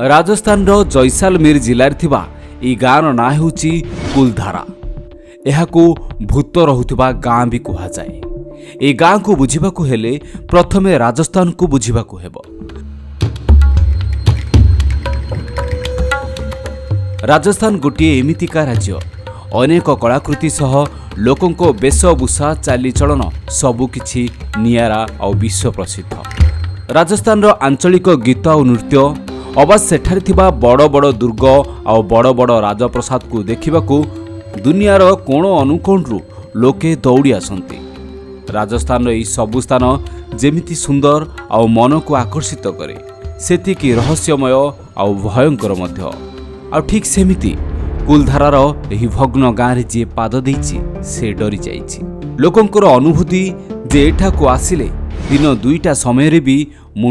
ରାଜସ୍ଥାନର ଜୈସାଲମୀର ଜିଲ୍ଲାରେ ଥିବା ଏହି ଗାଁର ନାଁ ହେଉଛି କୁଲଧାରା। ଏହାକୁ ଭୂତ ରହୁଥିବା ଗାଁ ବି କୁହାଯାଏ। ଏହି ଗାଁକୁ ବୁଝିବାକୁ ହେଲେ ପ୍ରଥମେ ରାଜସ୍ଥାନକୁ ବୁଝିବାକୁ ହେବ। ରାଜସ୍ଥାନ ଗୋଟିଏ ଏମିତିକା ରାଜ୍ୟ, ଅନେକ କଳାକୃତି ସହ ଲୋକଙ୍କ ବେଶଭୂଷା, ଚାଲିଚଳନ ସବୁକିଛି ନିଆରା ଆଉ ବିଶ୍ୱ ପ୍ରସିଦ୍ଧ। ରାଜସ୍ଥାନର ଆଞ୍ଚଳିକ ଗୀତ ଆଉ ନୃତ୍ୟ ଅବା ସେଠାରେ ଥିବା ବଡ଼ ବଡ଼ ଦୁର୍ଗ ଆଉ ବଡ଼ ବଡ଼ ରାଜପ୍ରସାଦକୁ ଦେଖିବାକୁ ଦୁନିଆର କୋଣ ଅନୁକୋଣରୁ ଲୋକେ ଦୌଡ଼ି ଆସନ୍ତି। ରାଜସ୍ଥାନର ଏହି ସବୁ ସ୍ଥାନ ଯେମିତି ସୁନ୍ଦର ଆଉ ମନକୁ ଆକର୍ଷିତ କରେ, ସେତିକି ରହସ୍ୟମୟ ଆଉ ଭୟଙ୍କର ମଧ୍ୟ। ଆଉ ଠିକ୍ ସେମିତି କୁଲଧାରାର ଏହି ଭଗ୍ନ ଗାଁରେ ଯିଏ ପାଦ ଦେଇଛି, ସେ ଡରିଯାଇଛି। ଲୋକଙ୍କର ଅନୁଭୂତି ଯେ ଏଠାକୁ ଆସିଲେ ଦିନ 2ଟା ସମୟରେ ବି ମୁଣ୍ଡ